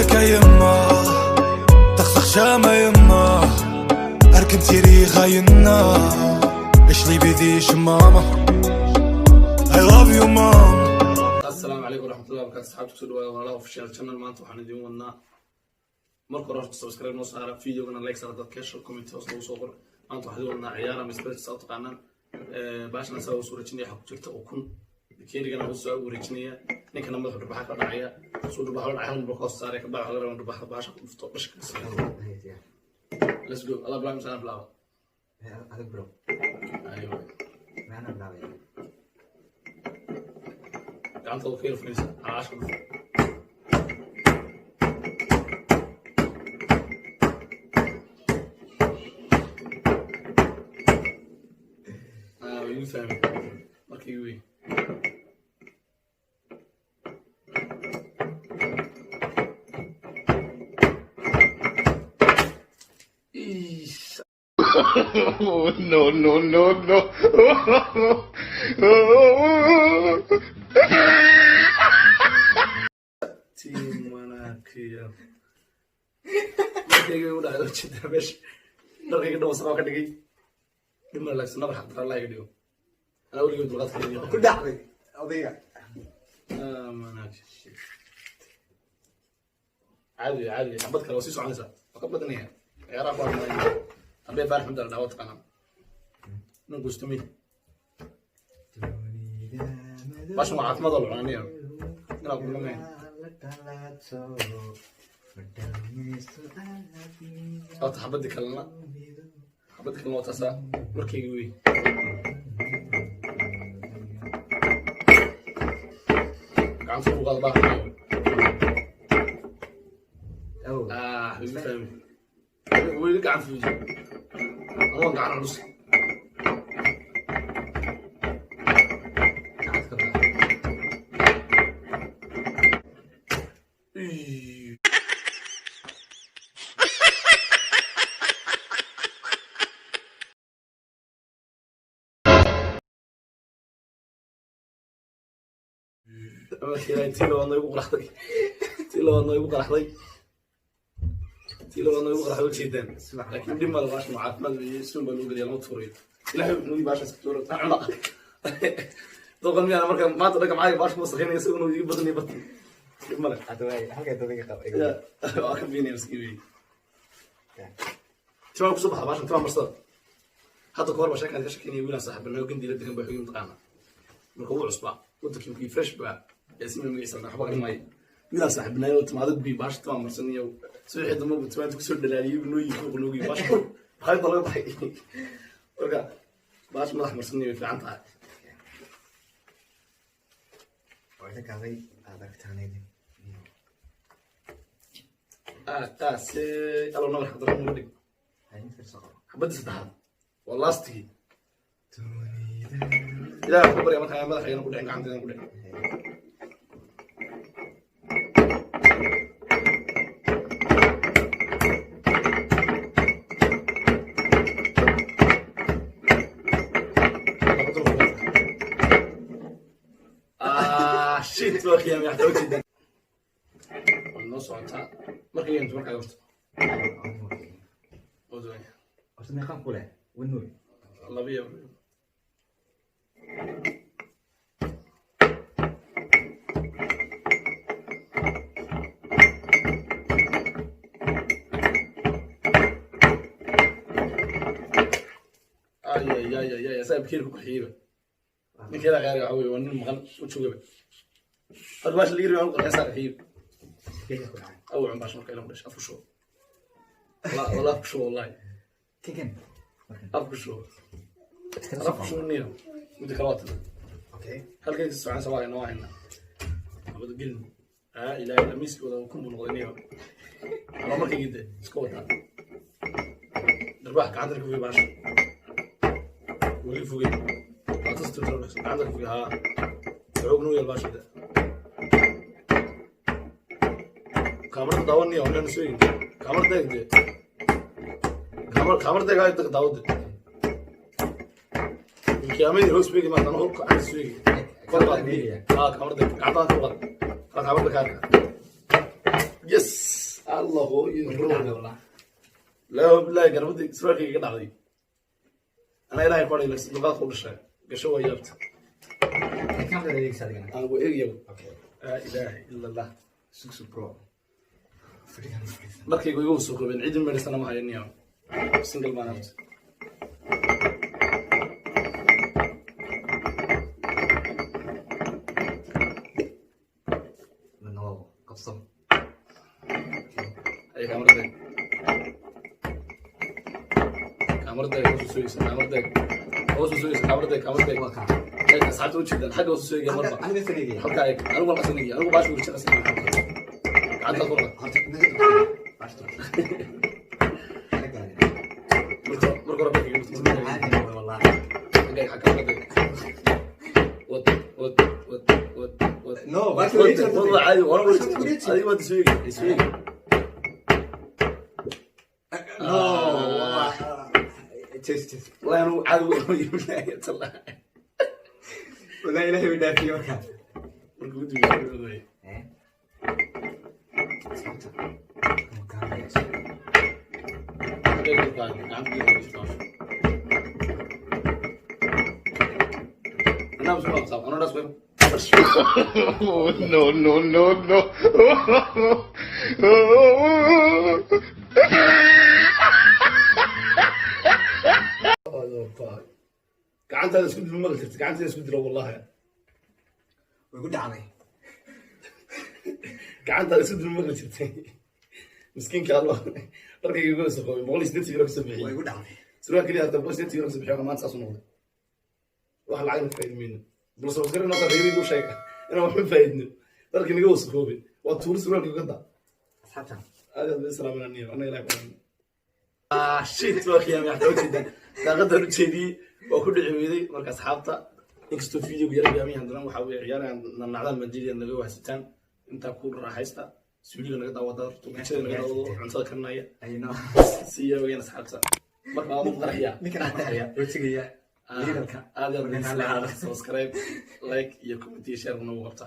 عليك يما تخسخ شامة يما أركنتي ريغا ينا إيش لي بيديش ماما I love you mom. Asalaamu calaykum waraxmatullahi wabarakatu. Asxaabta, kusoo dhawaada Walaalaha Official Channel. Maanta waxaan idiin wadnaa, marka hore horta subscribe noo saara, videogana like saara, dadka hesho comment hoos lagu soo qor. Maanta waxaan idiin wadnaa ciyaar ama sport saa u taqaanaan. Baashana saa u soo wareejinaya, waxaa ku jirta ukun. Bakeerigana hoos soo wareejinaya, ninkana madaxu dhurbaxa ka dhacaya. Suu dhurbaxa la dhacay, hal marka hoos saaraya, kabacdi waxaa laga rabaa dhurbaxa baasha ku dhufto, dhashka ka siiyo. Let's go. Allah bilaab misana bilaaba? Adag bro. Ayo. Maana bilaabaya. Gacantooda ka yar furaysa calaasha ku dhufo. Ah, waa igu fahmay markii igu weyn. Ish. No, no, no, no. Team wanaagkiya markayga igu dhacday, ujeedaa meesha dharkayga dhan wasaqaa ka dhigay. Dhib male, laakiin nabar xaqdara Allah iga dhigo. Anaa weligay dulqaadka Ku dhacday odayga. Wanaag caadi caadi. Xabad kale waa sii soconaysaa, waa ka badanaya ciyaaraha ku hadlaya. Ambee Faarax Mudal dhawa taqaanaa nin gustumi. Baashan waa caafimaad oo la cunaniyo inaa ku dhimanaya. Horta xabadii kalena, xabadii kalena waa taasaa. Markayga wey gacanta ku qaada baaxayo. Ah, igu fahmi weli gacan fuuji ama gacan culus. Ii. Tii labaadna igu qaraxday, tii labaadna igu qaraxday, tii labaadna igu qaraxday, ujeedaan. Laakiin dhib male, baashan waa caafimaad weeye, sun baa loo geliya, lama tuurayo. Ilahay wuxuu nugi baashaas ka tuura cuna doqon miyana. Marka maanta dhanka maxaa baasha ma wasakhaynaya, isaguna iga badanaya barti. Dhib male. Ya, waa ka biinaya miskiin weeye. Timaa kusoo baxda baashan, timaa marsada. Hadda kahor baa sheekaan ka shekeynaya wiilaan saaxiibanayo Gandila degan baa xogii mataqaana. Marka wuu cusbaa wadankii, markii fresh baa Yaasiin magaciisa waxba garan maayo. Wiilaan saaxiibanayo timaadad bi baasha timaa marsan iyo subaxii dambe buu timaanta kusoo dhalaaliyey, buu noo yimi, noogi baasha maxay laga baxay. Marka baasha madax marsan way fiican tahay. Ah, taase alo nabar xaqdaro nagu dhig. Xabadii saddexaad waa lastigii. Ilaah ku barya markaa madaxayna ku dhicin, gacanteena ku dhicin. Ah, shit, waa qiyaamay xataa, ujeedaan. Waa noo socotaa markay yeento markaa horta. Oo doonaya. Horta meeqaan ku leh wanuur? Laba iyo ay ay ay ay ay saa bakeeri ku qaxiyeyba. Ninka ilaa qaari waxa weye waa nin maqan u joogaba. Hadda baasha laga riba qaxiya, saa qaxiyeyba. Keega ku dhacay. Aw cun baasha marka ila ku dhashay afku shubo. Wala afku shubo, wallahi. Kegan. Afku shubo, afku shubo niyo. Midda kale waa tan. Okay. Halkay ka soconaysa waa inoo haynaa nabad gelin. Aa ilaahay amiiskii wada kun buu noqday niyo. Ama markay gide iska wadaa darbaax gacanta ka fogey, baasha weli fogey. Waa tas tirtiro gacanta ka fogey. Haa, xoog noo yeel baasha de. Kaamarada daawan niyo, inaan soo egin kaamarada eeg de. Kaamarada eeg ay daawade. Kiyaamadii hoos beegi maanta anoo gacanta soo eegi. Kor qaad. Haa, kaamarada gacantaada kor qaad. Kaamarada kaarka. Yes, Allah hooyo. Way ku dhacday wallah. Laa bilahi, garbadii surwaalkayga ka dhacday. Anaa Ilaahay ku adhay, dulqaad ku dhashay gasho waa yaabta. Kamerada eegaysa adigana. Aan ku eegaya. Okay. Laa ilaaha ila Allah. Sug, sug, bro. Fadhigan fadhisan. Dharkaygu iga wasakhoobeen, cidi meedhisana ma hayo niyo, single baan horta. Midna waa qabso. Ay, kaamarada, kaamarada hoos u sugaysa, kaamarada hoos u sugaysa, kaamarada, kaamarada. Waa kaa. Eeg, asxaabta u jeedaan xagga hoos u sugaya marba. Aniga sanegaya. Halkaa eeg, anigu waan qasanaya, anigu baash wurja qasanaya gacanta ku raba. Horta naga durka. Baash durka. Naga gaadin. Marka hore barkiga. Ismaan caadi ah wallah. Xagga, xagga, xagga. Wad, wad, wad, wad, wad. No, baash wad wareeji. Wad, waa caadi, waana Baash wareeji. wareeji. Adiga waad isweegi, isweegi. No, wallah. Cheers, cheers. Wallahi anigu caadi waa yimid tallahi. Wallah Ilaahay way dhaafiyey markaa. Marka ugu dambeysay. Eh? Asxaabta. Waa kaa hayso. Xagga ku qaad gacanta biyaha ku jirta. Anaa isku qabtaa, anaa dhaas way. No, no, no, no. Gacantaada isku dil, maqli karti, gacantaada isku dilo wallahi. Way ku dhacday. Gacantaada isku dil, maqli jirtay. Miskiinka Allah, dharkayga iga wasakhoobay, €180 kasoo Way bixiyey. ku dhacday. Surwaal keliya hata €180 kasoo bixiyo, maanta saas u noqday. Wax lacagna ka faa'iidi mayno. Bal subscribe noo saar, reeraygu sheeg inaan waxba faa'iidno. Dharka naga wasakhoobay waa tuuri, surwaalka gada. Asxaabta. Aad aad bay salaamananiyo, annaga Ilahay ku ah shit, waa khiyaamay. Xataa ujeedaan daaqadan ujeediyey, waa ku dhici weyday. Marka asxaabta, inkastoo videogu yar gaamay, haddana waxaa weye ciyaarahan nacdaan banjiriya naga wahsataan. Intaa ku raaxaysta, suuliga naga daawada, jikada naga daawado, cuntada karinaya. I know. Siya weyaan asxaabta. Marka waa qarxiya. Ninkan aan dhexaya, wejiga. Liidarka. Aad aad, subscribe, like iyo comment iyo share nagu qabta.